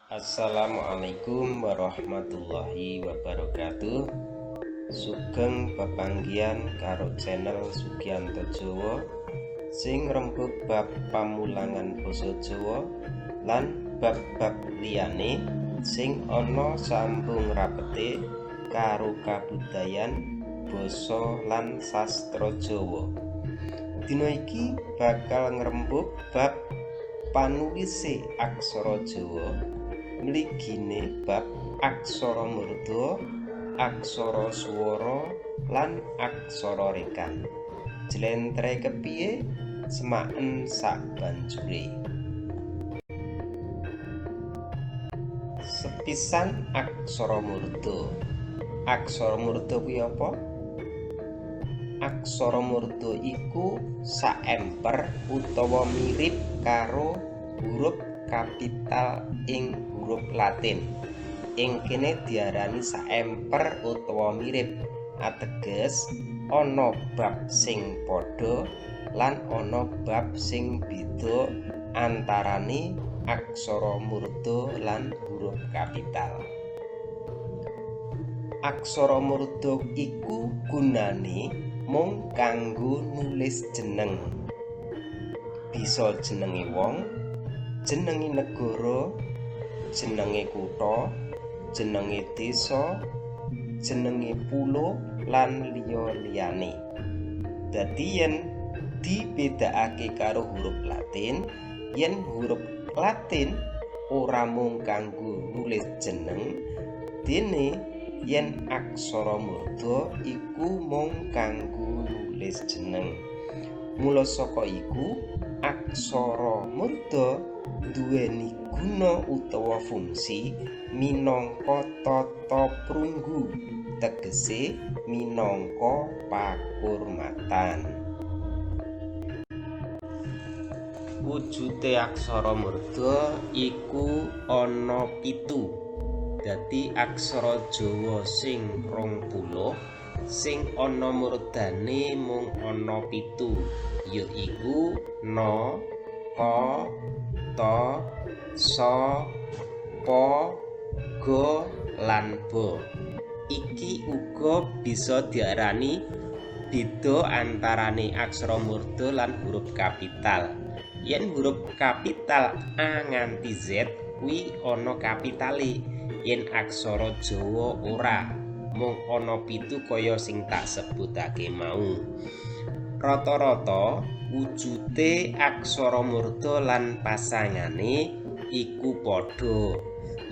Assalamualaikum warahmatullahi wabarakatuh. Sugeng pepanggihan karo channel Sugianto Jawa sing rembug bab pamulangan basa Jawa lan bab-bab liyane sing ana sambung rapete karo kabudayan, basa lan sastra Jawa. Dina iki bakal ngrembug bab panulise aksara Jawa, mligine bab aksara murda, aksara swara lan aksara rekan. Jlentre kepiye semaken sabanjure. Sepisan aksara murda. Aksara murda kuwi apa? Aksara murda iku saemper utawa mirip karo huruf kapital ing huruf Latin. Ing kene diarani saemper utawa mirip, ateges ana bab sing padha lan ana bab sing beda antarane aksara murda lan huruf kapital. Aksara murda iku gunane mung kanggo nulis jeneng. Bisa jenenge wong, jenenge negara, jenenge kutha, jenenge desa, jenenge pulo lan liya-liyane. Dadi yen dibedakake karo huruf Latin, yen huruf Latin ora mung kanggo nulis jeneng, dene yen aksara murda iku mung kanggo nulis jeneng. Mula saka iku aksara murda duweni guna utawa fungsi minangka tata prunggu, tegese minangka pakurmatan. Wujute aksara murda iku ana 7. Dadi aksara Jawa sing 20 sing ana murdane mung ana 7, yaiku na, ka, ta, sa, pa, ga lan ba. Iki uga bisa diarani beda antarane aksara murda lan huruf kapital. Yen huruf kapital A nganti Z kuwi ana kapitale, yen aksara Jawa ora, mung ana 7 kaya sing tak sebutake mau. Rata-rata wujute aksara murda lan pasangane iku padha,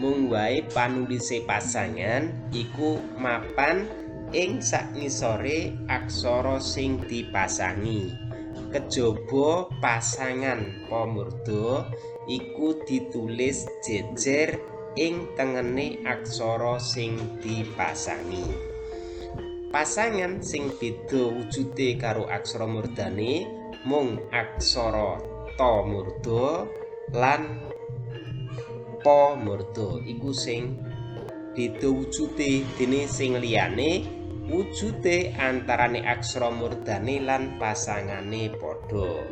mung wae panulise pasangan iku mapan ing sakngisore aksara sing dipasangi. Kejaba pasangan pa murda iku ditulis jejer ing tengene aksara sing dipasangi. Pasangan sing beda wujude karo aksara murdane mung aksara ta murda lan pa murda iku sing beda wujude, dene sing liyane wujude antarane aksara murdane lan pasangane padha.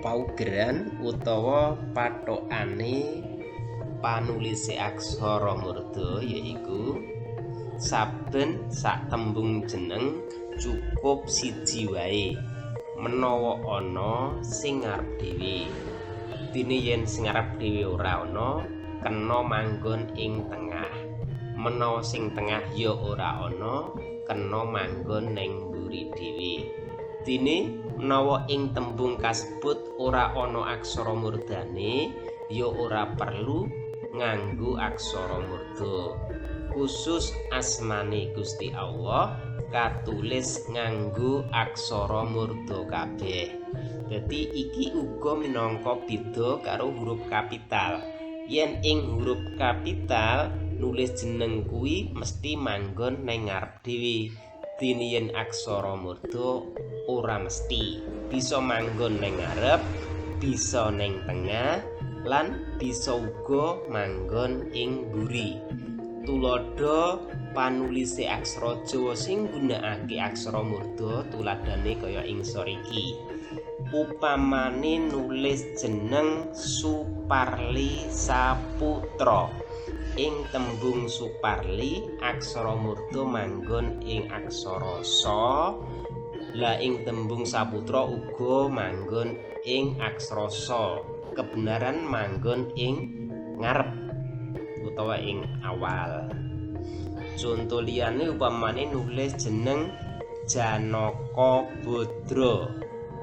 Paugeran utawa pathokane panulise aksara murda yaiku saben sak tembung jeneng cukup siji wae menawa ana sing ngarep dhewe. Dene yen sing ngarep dhewe ora ana, kena manggon ing tengah. Menawa sing tengah ya ora ana, kena manggon ning mburi dhewe. Dene menawa ing tembung kasebut ora ana aksara murdane, ya ora perlu nganggo aksara murda. Khusus asmane Gusti Allah katulis nganggo aksara murda kabeh. Dadi iki uga minangka beda karo huruf kapital. Yen ing huruf kapital nulis jeneng kuwi mesti manggon neng ngarep dhewe. Dene yen aksara murda ora mesti, bisa manggon neng ngarep, bisa neng tengah, lan bisa uga manggon ing mburi. Tuladha panulise aksara Jawa sing nggunakake aksara murda tuladhane kaya ing sor iki. Upamane nulis jeneng Suparli Saputra. Ing tembung Suparli aksara murda manggon ing aksara sa. Lah ing tembung Saputra uga manggon ing aksara sa. Kebenaran manggon ing ngarep utawa ing awal. Conto liyane upamane nulis jeneng Janaka Badra.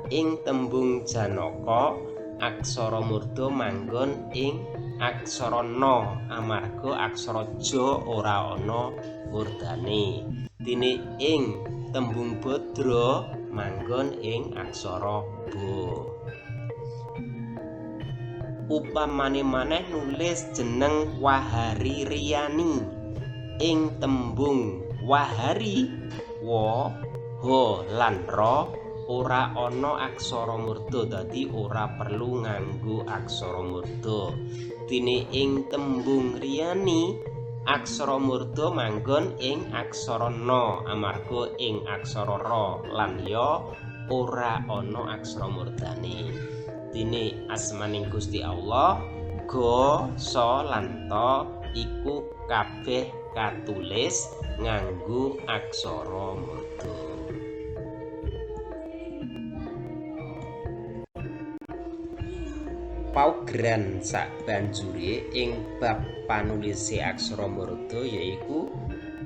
Ing tembung Janaka aksara murda manggon ing aksara na amarga aksara ja ora ana murdane. Dene ing tembung Badra manggon ing aksara ba. Upamane maneh nulis jeneng Wahari Riyani. Ing tembung Wahari, wa, ha lan ra ora ana aksara murda, dadi ora perlu nganggo aksara murda. Dene ing tembung Riyani aksara murda manggon ing aksara na amarga ing aksara ra lan ya ora ana aksara murdane. Dene asmaning Gusti Allah ga, sa lan ta iku kabeh katulis nganggo aksara murda. Paugeran sabanjure ing bab panulise aksara murda yaiku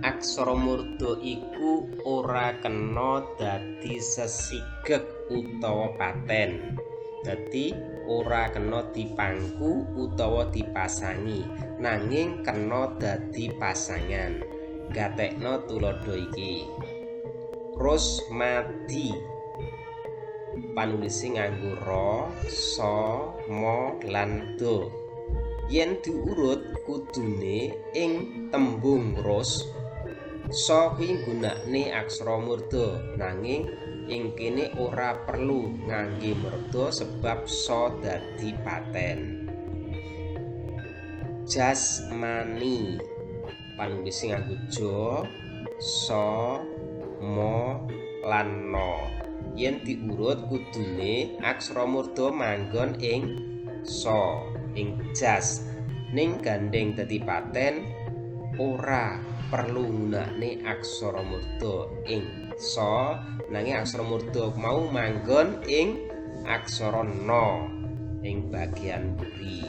aksara murda iku ora kena dadi sesigeg utawa paten. Dadi ora kena dipangku utawa dipasangi, nanging kena dadi pasangan. Gatekno tuladha iki. Rosmadi panulise nganggo ra, sa, ma lan da. Yen diurut kudune ing tembung ros, sa kuwi nggunakne aksara murda, nanging ing kene ora perlu ngangge murda sebab sa dadi paten. Jasmani panulise nganggo ja, sa, ma lan na. Yen diurut kudune aksara murda manggon ing sa, ing jas. Ning gandheng dadi paten ora perlu nggunakne aksara murda ing sa, nanging aksara murda mau manggon ing aksara na ing bagian mburi.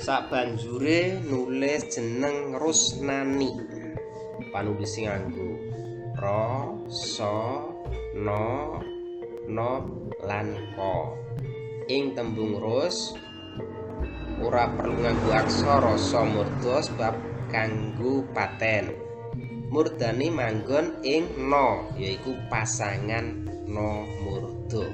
Sabanjure nulis jeneng Rusnani panulise nganggo ra, sa, na, na lan ka. Ing tembung rus ora perlu nganggo aksara sa murda sebab kanggo paten. Murdane manggon ing na, yaiku pasangan na murda.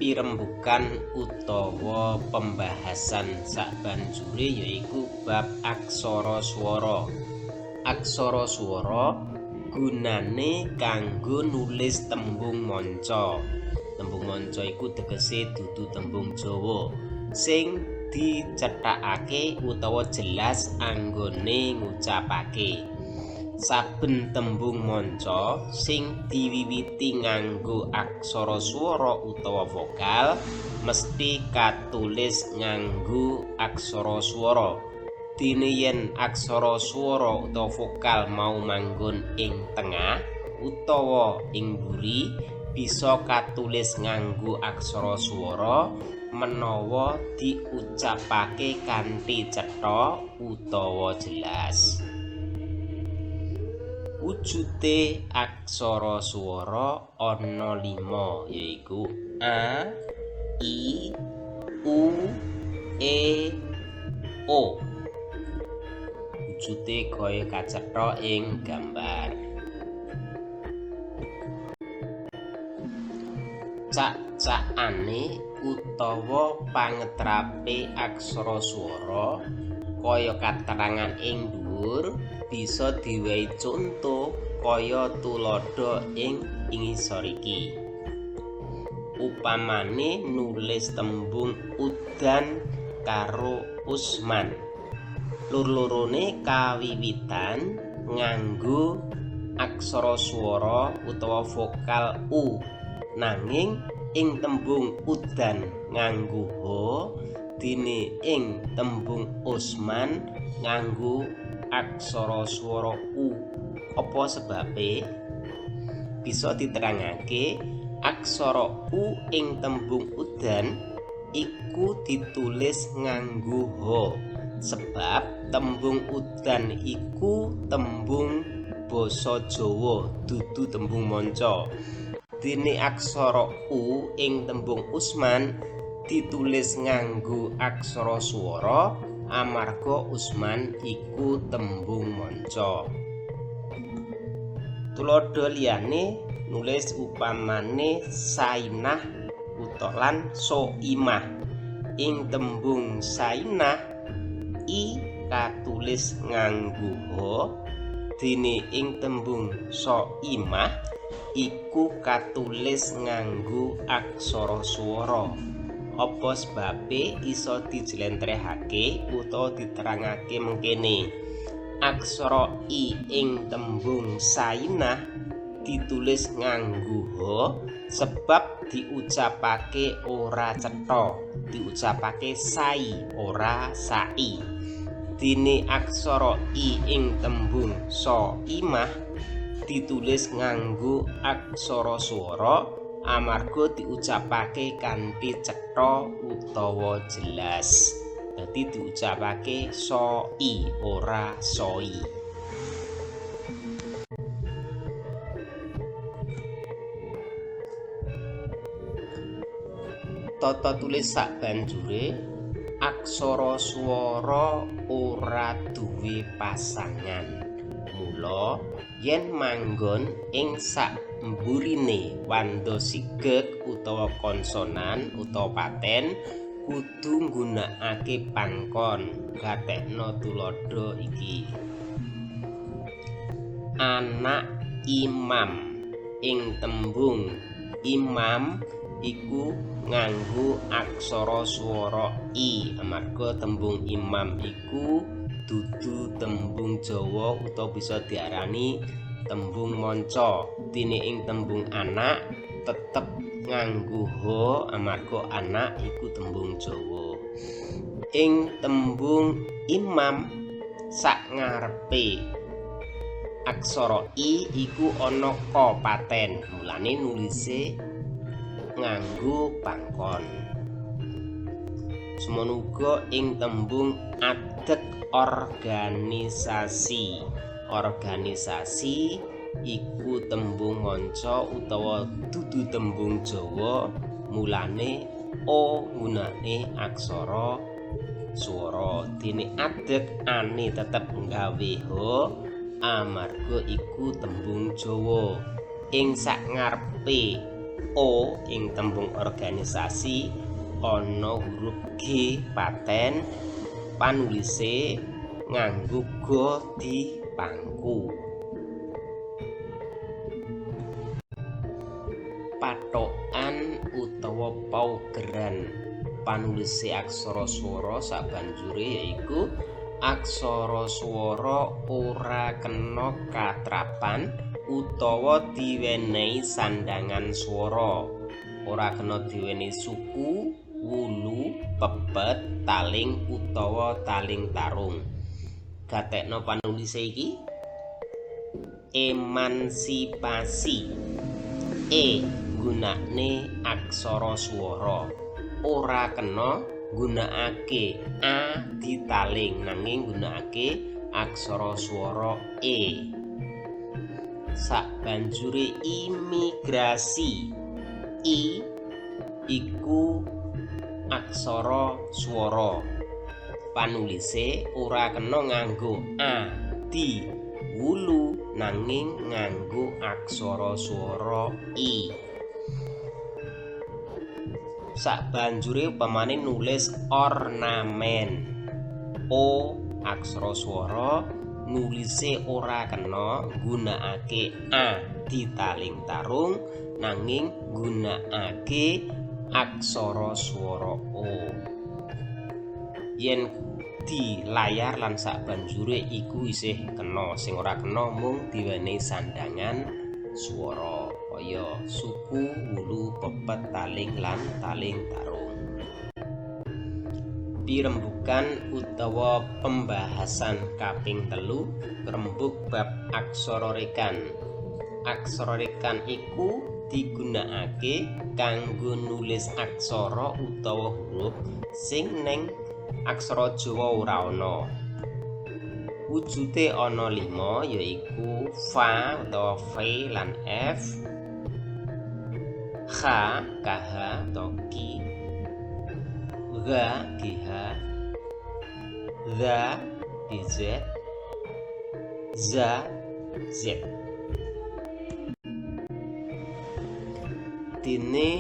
Pirembukan utawa pembahasan sabanjure yaiku bab aksara swara. Aksara swara gunane kanggo nulis tembung manca. Tembung manca iku tegese dudu tembung Jawa sing dicethakake utawa jelas anggone ngucapake. Saben tembung manca sing diwiwiti nganggo aksara swara utawa vokal mesti katulis nganggo aksara swara. Dene yen aksara swara utawa vokal mau manggon ing tengah utawa ing mburi bisa katulis nganggo aksara swara menawa diucapake kanthi cetha utawa jelas. Wujute aksara swara ana 5 yaiku a, i, u, e, o. Wujute kaya kacetha ing gambar. Cak-cakane utawa pangetrape aksara swara kaya katerangan ing dhuwur bisa diwehi conto kaya tuladha ing ngisor iki. Upamane nulis tembung udan karo Usman, lur-lorone kawiwitan nganggo aksara swara utawa vokal u, nanging ing tembung udan nganggo h, dene ing tembung Usman nganggo aksara swara u. Apa sebabe? Bisa diterangake aksara u ing tembung udan iku ditulis nganggo h, sebab tembung udan iku tembung basa Jawa, dudu tembung manca. Dene aksara u ing tembung Usman ditulis nganggo aksara swara amarga Usman iku tembung manca. Tuladha liyane nulis upamane Sainah utawa lan Soimah. Ing tembung Sainah i katulis nganggo h, dene ing tembung Soimah iku katulis nganggo aksara swara. Apa sebabe iso dijlentrehake utawa diterangake mengkene? Aksara i ing tembung Sainah ditulis nganggo h sebab diucapake ora cetha, diucapake sai ora sai. Dene aksara i ing tembung Soimah ditulis nganggo aksara swara amarga diucapake kanthi cetha utawa jelas. Dadi diucapake soi ora soi. Tata tulis sabanjure aksara swara ora duwe pasangan. Mula yen manggon ing sak mburine wanda sigeg utawa konsonan utawa paten kudu nggunakake pangkon. Gatekno tuladha iki. Anak imam. Ing tembung imam iku nganggo aksara swara i amarga tembung imam iku dudu tembung Jawa utawa bisa diarani tembung manca. Dene ing tembung anak tetep nganggo h amarga anak iku tembung Jawa. Ing tembung imam sak ngarepe aksara i iku ana ka paten, mulane nulise nganggo pangkon. Semono uga ing tembung adeg organisasi. Organisasi iku tembung manca utawa dudu tembung Jawa, mulane o nggunakne aksara swara. Dene adeg ane tetep nggawe h amarga iku tembung Jawa. Ing sak ngarepe o ing tembung organisasi ana huruf G paten, panulise nganggo go dipangku. Pathokan utawa paugeran panulise aksara swara sabanjure yaiku aksara swara ora kena katrapan utawa diwenehi sandhangan swara, ora kena diwenehi suku, wulu, pepet, taling utawa taling tarung. Gatekno panulise iki. Emansipasi. E nggunakne aksara swara, ora kena nggunakake a ditaling nanging nggunakake aksara swara e. Sabanjure imigrasi. I iku aksara swara, panulise ora kena nganggo a di wulu nanging nganggo aksara swara i. Sabanjure upamane nulis ornamen, o aksara swara nulise ora kena nggunakake a ditaling tarung nanging nggunakake aksara swara O. Yen di layar lan sabanjure iku isih kena, sing ora kena mung diwenehi sandhangan swara kaya suku, wulu, pepet, taling lan taling tarung. Pirembukan utawa pembahasan kaping 3 rembug bab aksara rekan. Aksara rekan iku digunakake kanggo nulis aksara utawa huruf sing neng aksara Jawa ora ana. Wujude ana 5 yaiku fa utawa V lan F, H, KH atau Q, G, GH, Z, DZ, Z, Z. Dene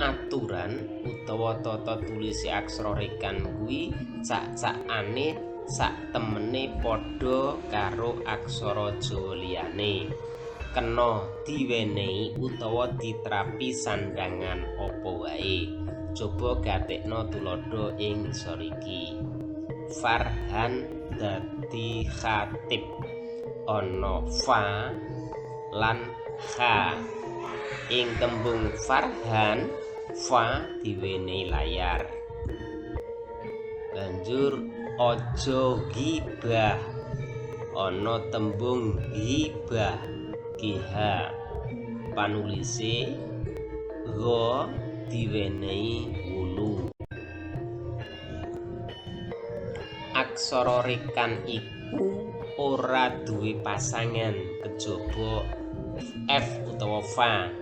aturan utawa tata tulise aksara rekan kuwi cak-cakane sak temene padha karo aksara Jawa liyane. Kena diwenehi utawa ditrapi sandhangan apa wae. Coba gatekno tuladha ing ngisor iki. Farhan dadi khatib. Ana fa lan kha. Ing tembung Farhan, fa diwenehi layar. Banjur aja ghibah. Ana tembung ghibah, GH. Panulise gha diwenehi wulu. Aksara rekan iku ora duwe pasangan kejaba F utawa fa.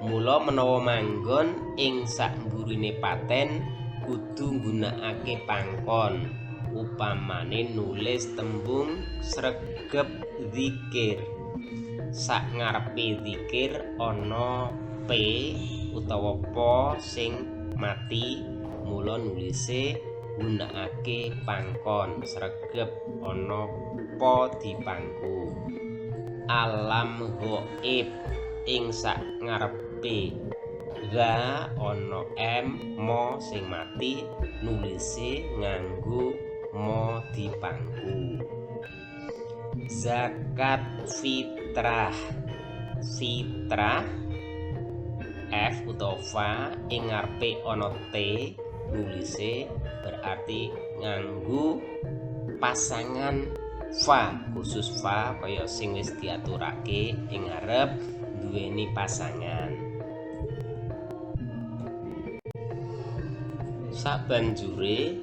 Mula menawa manggon ing sakmburine paten kudu nggunakake pangkon. Upamane nulis tembung sregep zikir. Sak ngarepe zikir ana P utawa po sing mati, mula nulise nggunakake pangkon sregep ana po dipangku. Alam ghaib ing sak ngarepe ga ana m mo sing mati, nulise nganggo mo dipangku. Zakat fitrah. Fitrah F utawa fa ing ngarepe ana T, nulise berarti nganggo pasangan fa, khusus fa kaya sing wis diaturake ing ngarep duweni pasangan. Sabanjure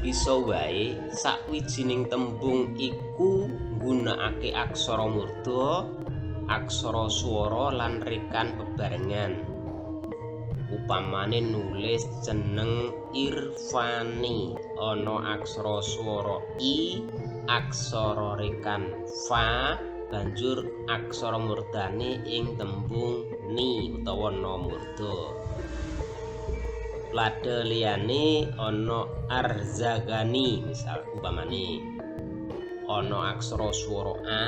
bisa wae sakwijining tembung iku nggunakake aksara murda, aksara swara lan rekan bebarengan. Upamane nulis jeneng Irfani, ana aksara swara I, aksara rekan fa, banjur aksara murdane ing tembung ni utawa na murda. Lade liyane ana Arzagani, misal upamane ana aksara swara A,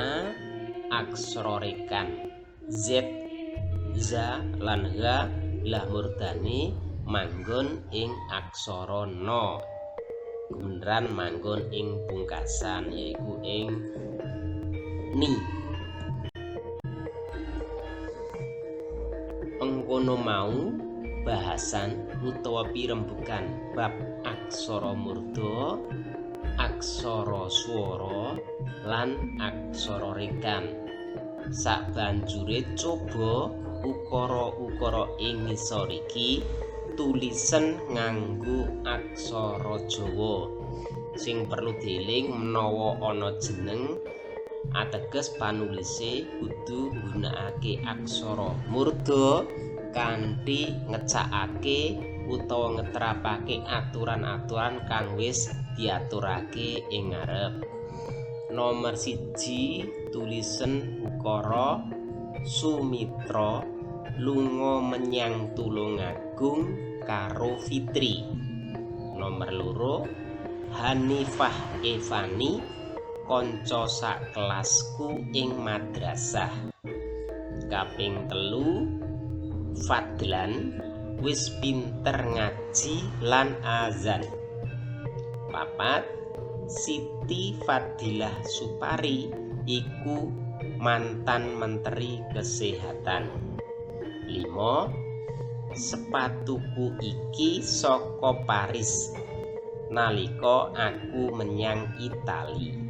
aksara rekan Z, za lan H, lah murdane manggon ing aksara na. Kebenaran manggon ing pungkasan yaiku ing ni. Engkono mau bahasan utawa pirembugan bab aksara murda, aksara swara lan aksara rekan. Sabanjure coba ukara-ukara ing ngisor iki tulisen nganggo aksara Jawa. Sing perlu dieling menawa ana jeneng ateges panulise kudu nggunakake aksara murda kanthi ngecakake utawa ngetrapake aturan-aturan kang wis diaturake ing ngarep. Nomor 1 tulisen ukara Sumitra lunga menyang Tulungagung karo Fitri. Nomor 2 Hanifah Evani kanca sakelasku ing madrasah. Kaping telu, Fadlan wis pinter ngaji lan azan. 4, Siti Fadilah Supari iku mantan Menteri Kesehatan. 5, sepatuku iki saka Paris nalika aku menyang Itali.